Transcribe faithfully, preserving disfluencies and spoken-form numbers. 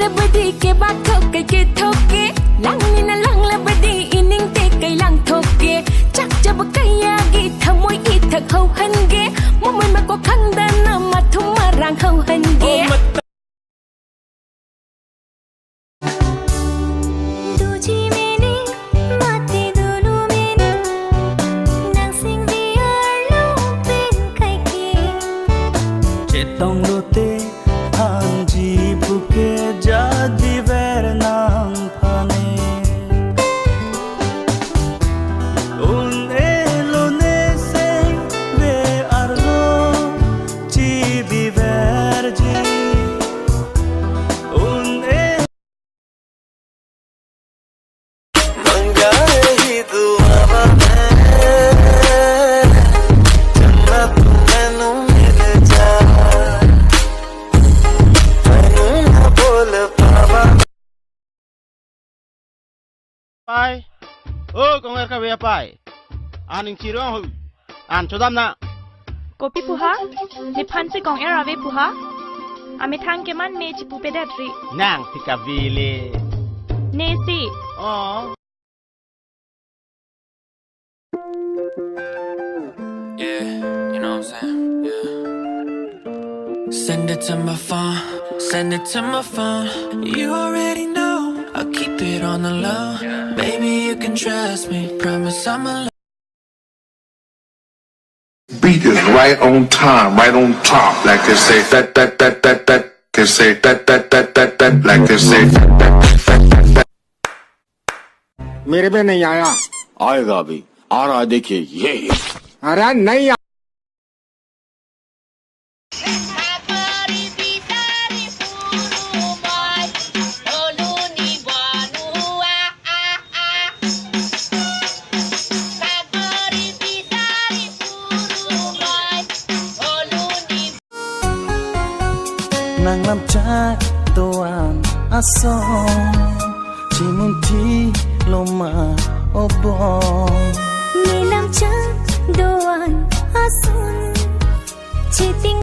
Labadi ke bak thok ke ke thok ke. Langni na lang labadi ining te kai lang thok ke. Chak chaba kai agi thamoi ithak hau han ke. Momoi ma ko khang dan na mathum marang hau han ke. Duji mene mate dulu mene. Nang sing biar lo pen kai ke. Chetong lote anji puke jadi ver nang pane. Un elo ne seng ve arlo chibi verji. Un e Mangga hi dua ba main, jannat mainu mil ja. Mainu na bol paba. Pai. O, kong er kave pai. Aning chirong hu. An chodam na. Kopi pu ha? Nephan si kong er ave pu ha? Amethang keman me chipupedet ri. Nang si kavile. Ne si. Oh. Yeah, you know what I'm saying? Yeah. Send it to my phone, send it to my phone. You already know, I'll keep it on the low. Baby, you can trust me, promise I'ma Beat is right on time, right on top. Like they say, that, that, that, that, that. They say, that, that, that, that, that. Like they say, that, that, that, that, that. मेरे में नहीं आया। आएगा अभी, आ रहा है, देखिए, ये। अरे नहीं आ- Nanglam chak doan ason, chimunthi loma obong. Nelam chak doan ason, chiting